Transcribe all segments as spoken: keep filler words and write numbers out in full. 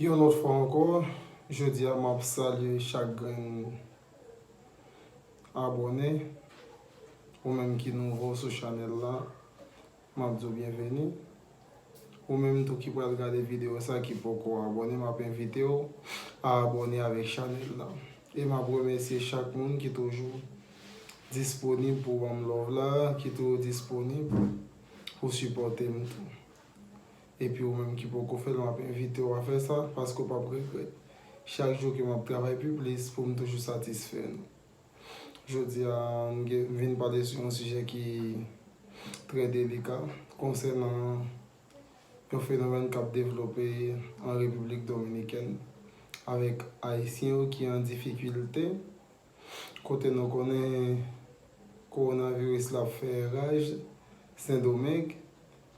Yon lòt fwa ankò, jodi a m ap salye chak grenn abòne. Ou menm ki nouvo sou chanèl la, m ap di w byenveni. Ou menm tou ki pral gade videyo sa ki poko abòne, m ap envite w a abòne avèk chanèl la. E m ap remèsye chak moun ki toujou disponib pou ban m love la, ki toujou disponib pou sipòte m tou. Epi ou menm ki poko fè l, m ap envite w a fè sa, paske w p ap regrèt. Chak jou ke m ap travay pi plis pou m toujou satisfè nou. Jodi a, m gen- m vin pale sou yon sijè ki trè delika konsènan yon fenomèn k ap devlope an Repiblik Dominikèn avèk Ayisyen yo ki an difikilte, kote nou konnen kowonaviris la ap fè raj Sendomeng,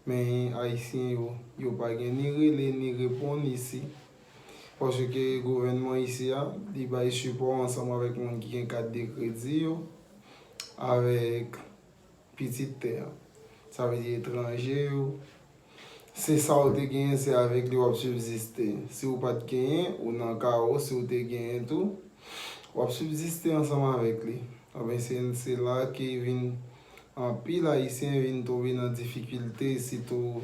men Ayisyen yo, yo pa gen ni rele ni reponn isi, paske gouvènman isi a, li bay sipò ansanm avèk moun ki gen kat de kredi yo, avèk pitit tè a. Sa vle di etranje yo. Se sa w te genyen, se avèk li w ap sibziste. Si w pa t genyen, ou nan kawo, si w te genyen tou, w ap sibziste ansanm avèk li. Anben, se, se la ke vin anpil Ayisyen vin tonbe nan difikilte, sitou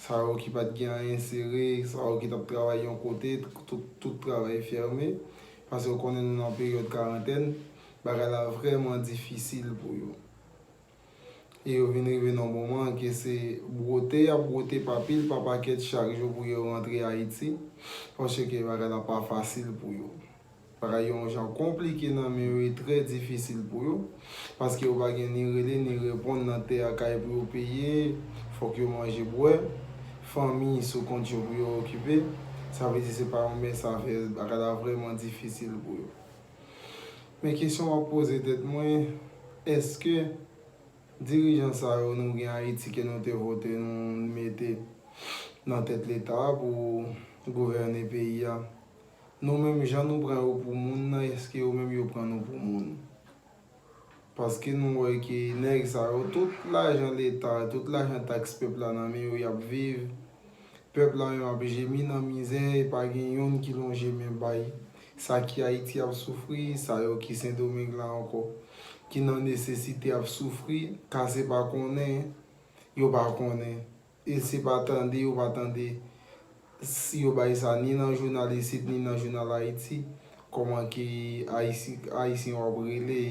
sa yo ki pa t gen anyen sere, sa yo ki t ap travay yon kote, tout, tout travay fèmen, paske w konnen nou nan peryòd karantèn, bagay la vrèman difisil pou yo. E yo vin rive nan moman ke se bwote y ap bwote pa pil pa pakèt chak jou pou yo rantre Ayiti, paske bagay la pa fasil pou yo. Bagay yo yon jan konplike nan men yo e trè difisil pou yo, paske yo pa gen ni rele ni reponn nan tè a kay pou yo peye, fòk yo manje bwè, fanmi sou kont yo pou yo okipe, sa vle di se pa yon mès afè, bagay la vrèman difisil pou yo. Men kesyon m ap poze tèt mwen, èske dirijan sa yo nou gen Ayiti ke nou te vote, nou mete nan tèt Leta a pou gouvène peyi a, nou menm jan nou pran yo pou moun nan, èske yo menm yo pran nou pou moun? Paske nou wè ke nèg sa yo, tout lajan Leta, tout lajan taks pèp la nan men yo, y ap viv. Pèp la menm ap jemi nan mizè, e pa gen yonn ki lonje men bay. Sa ki Ayiti ap soufri, sa yo ki Sendomeng la ankò, ki nan nesesite ap soufri, kase pa konnen, yo pa konnen. E se pa tande yo pa tande, si yo bay sa ni nan jounal isit, ni nan jounal Ayiti, kòman ke Ayisi-, Ayisyen yo ap rele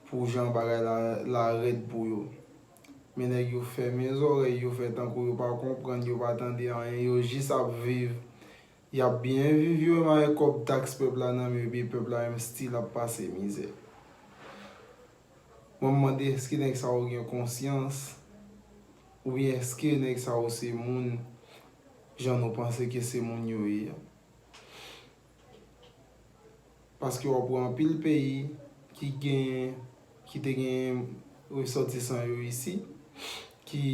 pou jan bagay la, la rèd pou yo. Men nèg yo fèmen zòrèy, yo fè tankou yo pa konprann, yo pa tande anyen, yo jis ap viv. Y ap byen viv yo menm avèk kòb taks pèp la nan men yo, epi pèp la menm still ap pase mizè. Mwen m mande, èske nèg sa yo gen konsyans? Oubyen èske nèg sa yo se moun jan nou panse ke se moun yo ye a? Paske w ap wè anpil peyi ki gen, ki te gen resòtisan yo isi, ki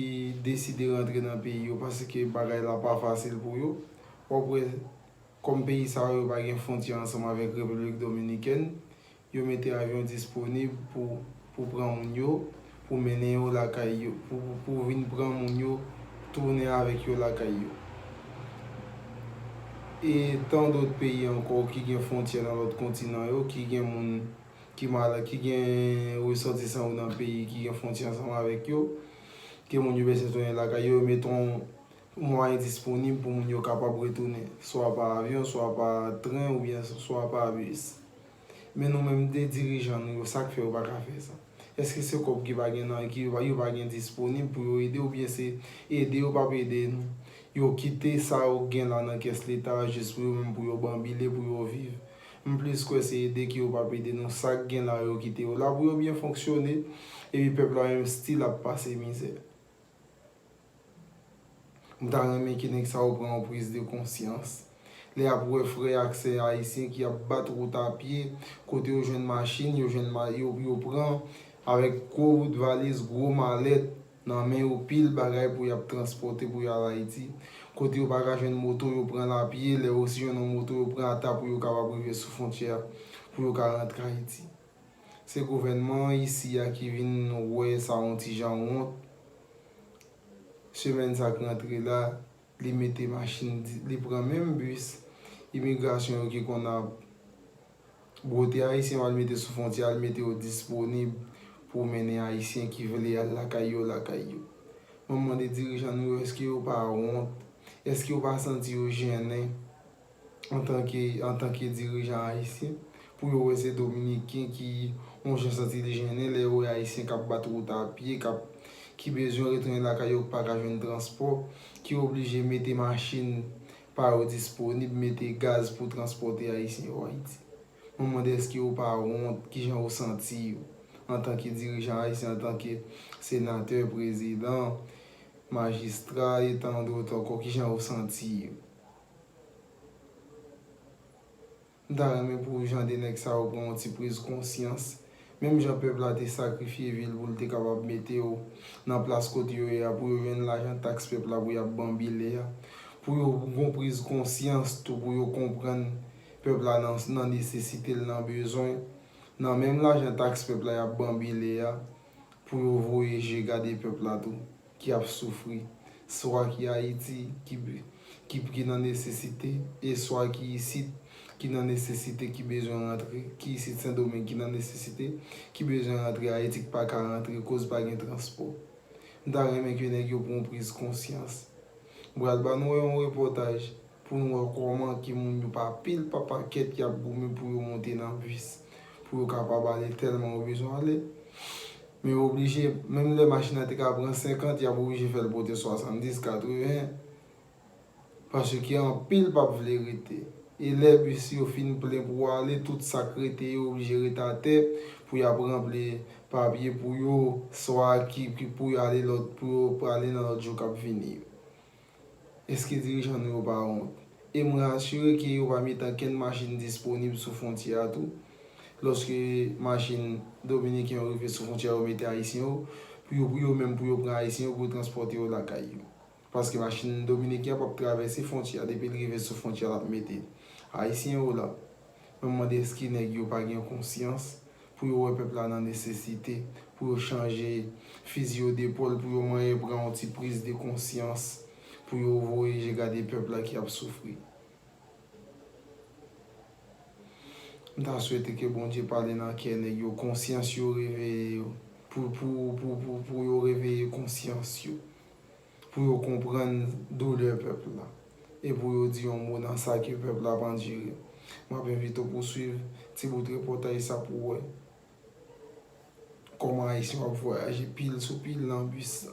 deside rantre nan peyi yo paske bagay la pa fasil pou yo. W ap wè, kòm peyi sa yo pa gen fwontyè ansanm avèk Repiblik Dominikèn, yo mete avyon disponib pou, pou pran moun yo, pou mennen yo lakay yo, pou, pou, pou vin pran moun yo, tounen avèk yo lakay yo. E tan dòt peyi ankò ki gen fwontyè nan lòt kontinan yo, ki gen moun ki mal, ki gen resòtisan yo nan peyi ki gen fwontyè ansanm avèk yo, ke moun yo bezwen tounen lakay yo, yo mete yon mwayen disponib pou moun yo kapab retounen, swa pa avyon, swa pa tren, oubyen swa pa bis. Men nou menm de dirijan nou yo, sa k fè yo pa ka fè sa? Èske se kòb ki pa gen nan, ki yo pa, yo pa gen disponib pou yo ede, oubyen se ede yo p ap ede nou? Yo kite sa yo gen la nan kès Leta a jis pou yo menm, pou yo banbile, pou yo viv. M plis kwè se ede ke yo p ap ede nou. Sa k gen la, yo kite yo la pou yo byen fonksyone, epi pèp la menm still ap pase mizè. M ta renmen ke nèg sa yo pran yon priz de konsyans. Lè y ap wè frè ak sè ayisyen ki ap bat wout a pye, kote yo jwenn machin, yo jwenn ma-, yo, yo pran avèk gwo bout valiz, gwo malèt nan men yo, pil bagay pou y ap transpòte pou y al Ayiti. Kote yo pa ka jwenn moto, yo pran l a pye, lè yo si jwenn yon moto, yo pran ata pou yo kapab rive sou fwontyè a, pou yo ka rantre Ayiti. Se gouvènman isi a ki vin wè sa yon ti jan wont. Semèn sa k rantre la, Li mete machin, li pran menm bis imigrasyon yo ki konn ap bwote Ayisyen yo, al mete sou fwontyè, al mete yo disponib pou mennen Ayisyen ki vle al lakay yo, lakay yo. Mwen mande dirijan nou yo, èske yo pa wont? Èske yo pa santi yo jennen antanke, antanke dirijan ayisyen? Pou yo wè se Dominiken ki yon jan santi li jennen lè yo wè Ayisyen k ap bat wout a pye, k ap, ki bezwen retounen lakay yo, k pa ka jwenn transpò, ki oblije mete machin pa yo disponib, mete gaz pou transpòte Ayisyen yo Ayiti. Mwen mande èske yo pa wont, kijan yo santi yo antanke dirijan ayisyen, antanke senatè, prezidan, majistra, e tandòt ankò, kijan yo santi yo? M ta renmen pou jan de nèg sa yo pran yon ti priz konsyans. Menm jan pèp la te sakrifye vi l pou l te kapab mete yo nan plas kote yo ye a, pou yo jwenn lajan taks pèp la pou y ap banbile a. Pou yo gon priz konsyans tou, pou yo konprann pèp la nan, nan nesesite l, nan bezwen. Nan menm lajan taks pèp la y ap banbile a, pou yo voye je gade pèp la tou, ki ap soufri, swa ki Ayiti, ki, ki, ki nan nesesite, e swa ki isit, ki nan nesesite, ki bezwen rantre, ki isit Sendomeng, ki nan nesesite, ki bezwen rantre Ayiti, ki pa ka rantre, koz pa gen transpò. M ta renmen ke nèg yo pran yon priz konsyans. M pral ba nou yon repòtaj pou nou wè kòman ke moun yo pa pil, pa pakèt, y ap goumen pou yo monte nan bis, pou yo kapab ale tèlman yo bezwen ale. Men yo oblije, menm lè machin nan te ka pran senkant, y ap oblije fè l pote swasanndis, katreven, paske anpil p ap vle rete. E lè bis yo fin plen pou ale, tout sa k rete yo oblije rete atè pou y ap ranpli papye pou yo, swa ki, ki pou yo ale lòt, pou yo prale nan lòt jou k ap vini yo. Èske dirijan nou yo pa wont? E m rasire ke yo pa mete ankenn machin disponib sou fwontyè a tou. Lòske machin dominiken yo rive sou fwontyè a, yo mete ayisyen yo, pou yo, pou yo menm, pou yo pran ayisyen yo, pou yo transpòte yo lakay yo. Paske machin dominiken an p ap travèse fwontyè a, depi l rive sou fwontyè a, l ap mete ayisyen yo la. Mwen mande èske nèg yo pa gen konsyans pou yo wè pèp la nan nesesite, pou yo chanje fizi yo depòl, pou yo manyen pran yon ti priz de konsyans, pou yo voye je gade pèp la ki ap soufri. M ta swete ke Bondye pale nan kè nèg yo, konsyans yo reveye yo, pou, pou, pou, pou, pou yo reveye konsyans yo, pou yo konprann doulè pèp la, e pou yo di yon mo nan sa ke pèp la ap andire. M ap envite w pou w swiv ti bout repòtaj sa pou w wè kòman ayisyen yo ap vwayaje pil sou pil nan bis,